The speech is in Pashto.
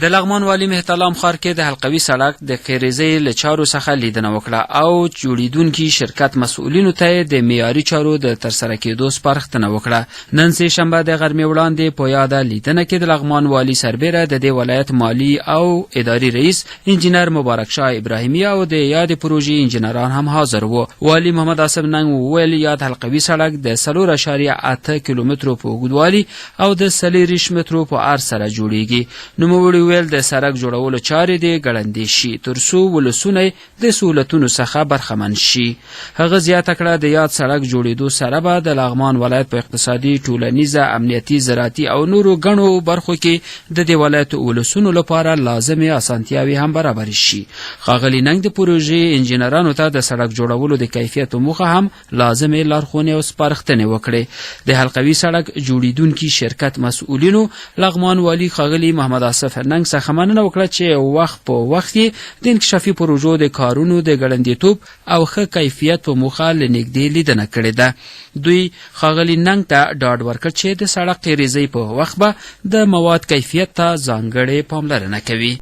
د لغمان والي مهترلام ښار کې د حلقوي سړک د قیریزۍ له چارو څخه لیدنه وکړه او جوړیدونکي شرکت مسؤلینو ته یې د معیاري چارو د ترسره کېدو سپارښتنه وکړه. نن سې شنبه د غرمې وړاندې په یاده لیدنه کې د لغمان والي سربېره د دې ولایت مالي او اداري رئیس انجینر مبارک شاه ابراهیمي او د یادې پروژې انجینران هم حاضر وو. والي محمد آصف ننګ وویل، یاد حلقوي سړک د 4.8 کیلومترو په اوږدوالي او د 24 مترو په عرض سره جوړیږي. نوموړي وویل، د سړک جوړولو چارې دې ګړندۍ شي تر څو ولسونه یې د سهولتونو څخه برخمن شي. هغه زیاته کړه، د یاد سړک جوړېدو سره به د لغمان ولایت په اقتصادي، ټولنیزه، امنیتي، زراعتي او نورو ګڼو برخو کې د دې ولایت ولسونو لپاره لازمې اسانتیاوې هم برابرې شي. ښاغلي ننګ د پروژې انجینرانو ته د سړک جوړولو د کیفیت په موخه هم لازمې لارښونې او سپارښتنې وکړې. د حلقوي سړک جوړیدونکي شرکت مسؤلینو لغمان والي ښاغلي محمد آصف ننګ څخه مننه وکړه چې وخت په وخت یې د انکشافي پروژو د کارونو د ګړندیتوب او ښه کیفیت په موخه له نږدې لیدنه کړې ده. دوی ښاغلي ننګ ته ډاډ ورکړ چې د سړک قیریزۍ په وخت به د مواد کیفیت ته ځانګړې پاملرنه کوي.